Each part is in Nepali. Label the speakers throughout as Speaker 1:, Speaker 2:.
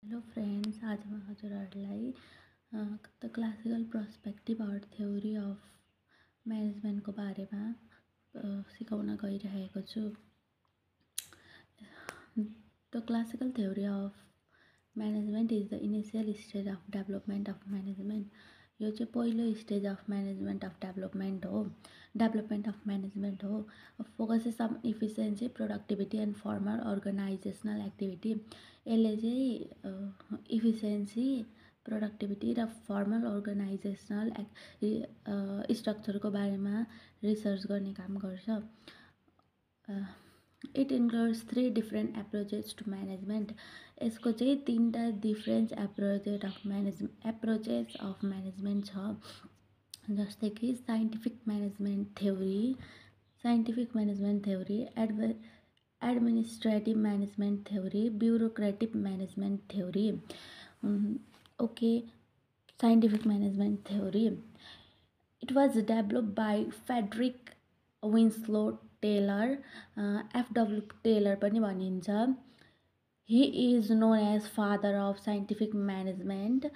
Speaker 1: हेलो फ्रेंड्स, आज म हजुरहरूलाई the classical perspective or theory of म्यानेजमेन्टको बारेमा सिकाउन गइरहेको छु। The classical theory of management is the initial stage of development of management. यो चाहिँ पहिलो stage of management of development of management हो। Focuses on efficiency, productivity and formal organizational activity. यसले चाहिँ इफिसियन्सी, प्रोडक्टिभिटी र फर्मल अर्गनाइजेसनल स्ट्रक्चरको बारेमा रिसर्च गर्ने काम गर्छ। It includes 3 different approaches to management. यसको चाहिँ 3टा डिफ्रेन्ट एप्रोचेस अफ म्यानेजमेन्ट छ, जस्तै कि scientific management theory, administrative management theory, bureaucratic management theory. Okay, scientific management theory. It was developed by Frederick Winslow Taylor, FW Taylor पनि भनिन्छ। He is known as father of scientific management,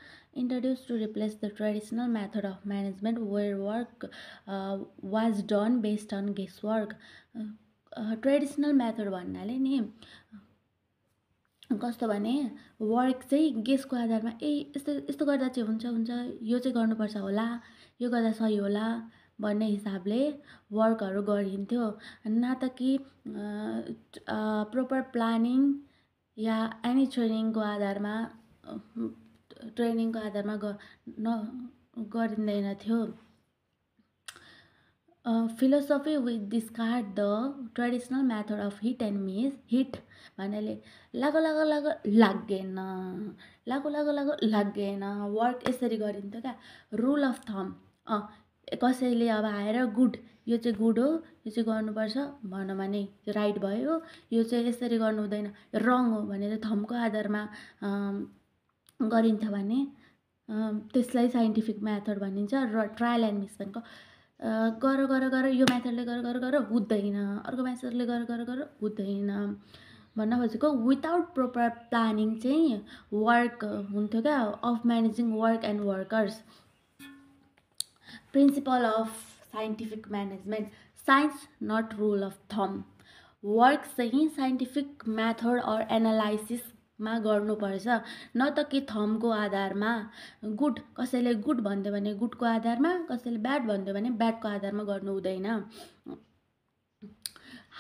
Speaker 1: introduced to replace the traditional method of management where work was done based on guesswork. Traditional method भन्नाले नि कस्तो भने वर्क चाहिँ गेसको आधारमा यस्तो यस्तो गर्दा चाहिँ हुन्छ, यो चाहिँ गर्नुपर्छ होला, यो गर्दा सही होला भन्ने हिसाबले वर्कहरू गरिन्थ्यो, न त कि प्रोपर प्लानिङ या एनी ट्रेनिङको आधारमा गरिँदैन थियो। Philosophy with discard the traditional method of hit and miss. Hit भन्नाले लागो लागेन, वर्क यसरी गरिन्थ्यो क्या। रुल अफ थम, कसैले अब आएर गुड, यो चाहिँ गुड हो, यो चाहिँ गर्नुपर्छ भनौँ भने राइट भयो, यो चाहिँ यसरी गर्नु हुँदैन रङ हो भनेर थमको आधारमा गरिन्थ्यो भने त्यसलाई साइन्टिफिक मेथड भनिन्छ। र ट्रायल एन्ड मिस भनेको गर यो मेथडले गर हुँदैन, अर्को मेथडले गर हुँदैन भन्न खोजेको। विदाउट प्रोपर प्लानिङ चाहिँ वर्क हुन्थ्यो क्या, of managing work and workers. Principle of scientific management, science not rule of thumb. Work चाहिँ साइन्टिफिक मेथड अर एनालाइसिसमा गर्नुपर्छ, न त कि थमको आधारमा। गुड, कसैले गुड भन्यो भने गुडको आधारमा, कसैले ब्याड भन्यो भने ब्याडको आधारमा गर्नु हुँदैन।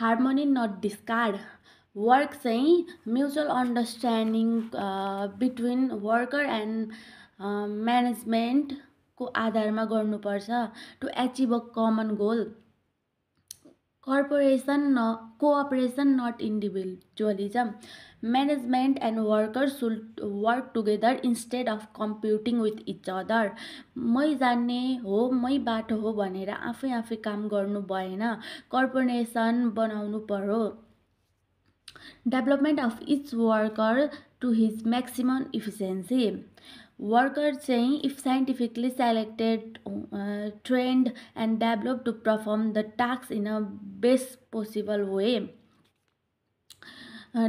Speaker 1: हार्मोनी नट डिस्कार्ड, वर्क चाहिँ mutual understanding between worker and म्यानेजमेन्टको आधारमा गर्नुपर्छ to achieve a common goal. Cooperation not individualism, management and workers should work together instead of competing with each other. मै जान्ने हो, मै बाटो हो भनेर आफै काम गर्नु भएन, कोअपरेसन बनाउनु पर्यो। Development of each worker to his maximum efficiency, worker चाहिँ if scientifically selected, trained and develop to perform the task in a best possible way.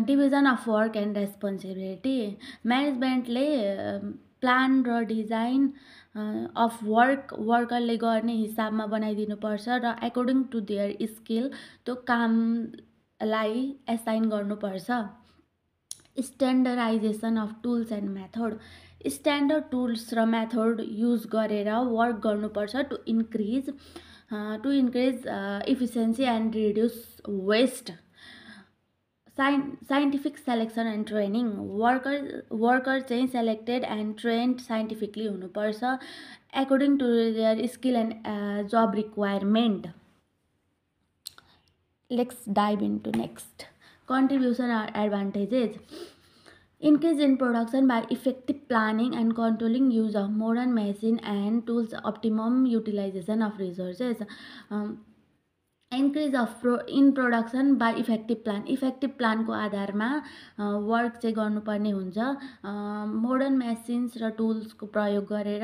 Speaker 1: Division of work and responsibility, म्यानेजमेन्टले प्लान र डिजाइन अफ वर्करले गर्ने हिसाबमा बनाइदिनुपर्छ र एकोर्डिङ टु देयर स्किल त्यो कामलाई एसाइन गर्नुपर्छ। Standardization of tools and method, standard tools र मेथड युज गरेर वर्क गर्नुपर्छ to increase efficiency and reduce waste. Scientific selection and training, worker चाहिँ सेलेक्टेड एन्ड ट्रेन्ड साइन्टिफिकली हुनुपर्छ according to their skill and job requirement. Let's dive into next. Contribution or advantages, increase in production by effective planning and controlling use of modern machine and tools, optimum utilization of resources. Increase in production by effective plan, effective प्लानको आधारमा वर्क चाहिँ गर्नुपर्ने हुन्छ। मोडर्न मेसिन्स र टुल्सको प्रयोग गरेर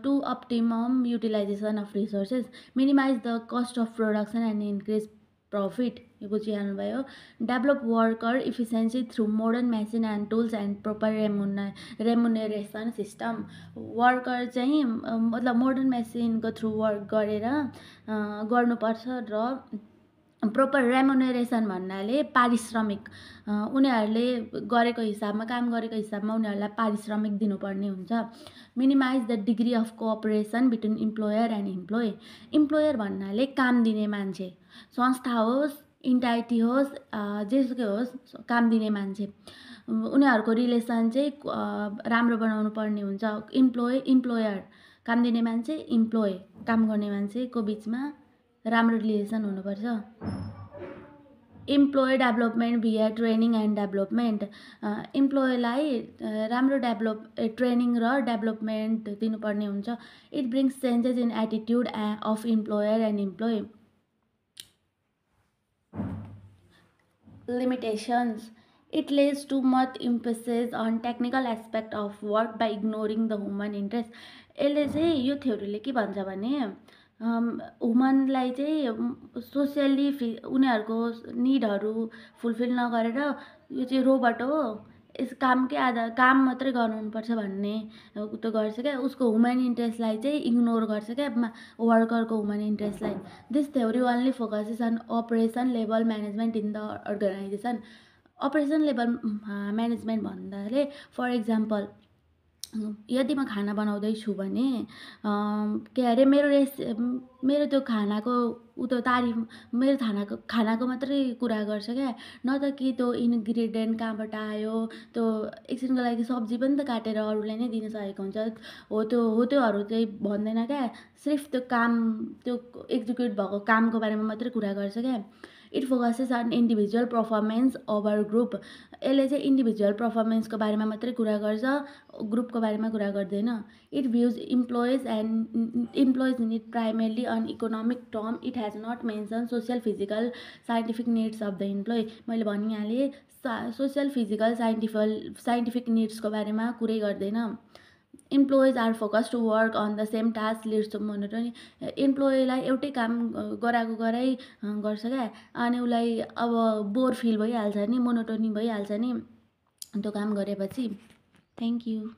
Speaker 1: to optimum utilization of resources, minimize the cost of production and increase profit, यो बुझिहाल्नुभयो। Develop worker efficiency through modern machine and tools and proper remuneration system. Worker चाहिँ मतलब मोडर्न मेसिनको थ्रु वर्क गरेर गर्नुपर्छ र प्रोपर रेमुनेरेसन भन्नाले पारिश्रमिक, उनीहरूले गरेको हिसाबमा काम गरेको हिसाबमा उनीहरूलाई पारिश्रमिक दिनुपर्ने हुन्छ। Minimize the degree of cooperation between employer and employee. Employer भन्नाले काम दिने मान्छे, संस्था होस् इन्टाइटी होस् जेसुकै होस्, काम दिने मान्छे, उनीहरूको रिलेसन चाहिँ राम्रो बनाउनु पर्ने हुन्छ। इम्प्लोयर काम दिने मान्छे, इम्प्लोइ काम गर्ने मान्छेको बिचमा राम्रो रिलेसन हुनुपर्छ। Employee development via training and development. इम्प्लोइलाई राम्रो ट्रेनिङ र डेभलपमेन्ट दिनुपर्ने हुन्छ। It brings changes in attitude of employer and employee. Limitations. It lays too much emphasis on technical aspect of work by ignoring the human interest. यसले चाहिँ यो थ्योरीले के भन्छ भने ह्युमनलाई चाहिँ सोसियल्ली उनीहरूको निडहरू फुलफिल नगरेर यो चाहिँ रोबोट हो, यस काम मात्रै गर्नुपर्छ भन्ने त्यो गर्छ क्या, उसको ह्युमन इन्ट्रेस्टलाई चाहिँ इग्नोर गर्छ क्या, वर्करको ह्युमन इन्ट्रेस्टलाई। This theory only focuses on operation level management in the organization. Operation level management भन्नाले फर इक्जाम्पल यदि म खाना बनाउँदैछु भने के अरे मेरो त्यो खानाको तारिफ मेरो खानाको मात्रै कुरा गर्छ क्या, न त कि त्यो इन्ग्रिडियन्ट कहाँबाट आयो, त्यो एकछिनको लागि सब्जी पनि त काटेर अरूले नै दिन सकेको हुन्छ, त्योहरू चाहिँ भन्दैन क्या, सिर्फ त्यो एक्जिक्युट भएको कामको बारेमा मात्रै कुरा गर्छ क्या। It focuses on individual performance over group. यसले चाहिँ इन्डिभिजुअल पर्फर्मेन्सको बारेमा मात्रै कुरा गर्छ, ग्रुपको बारेमा कुरा गर्दैन। It views employees need primarily on economic term. It has not mention social physical scientific needs of the employee. मैले भनिहालेँ सोसियल फिजिकल साइन्टिफिक निड्सको बारेमा कुरै गर्दैन। Employees are focus to work on the same task leads to monotony. इम्प्लोइलाई एउटै काम गराइ गर्छ क्या, अनि उसलाई अब बोर फिल भइहाल्छ नि, मोनोटोनी भइहाल्छ नि त्यो काम गरेपछि। Thank you.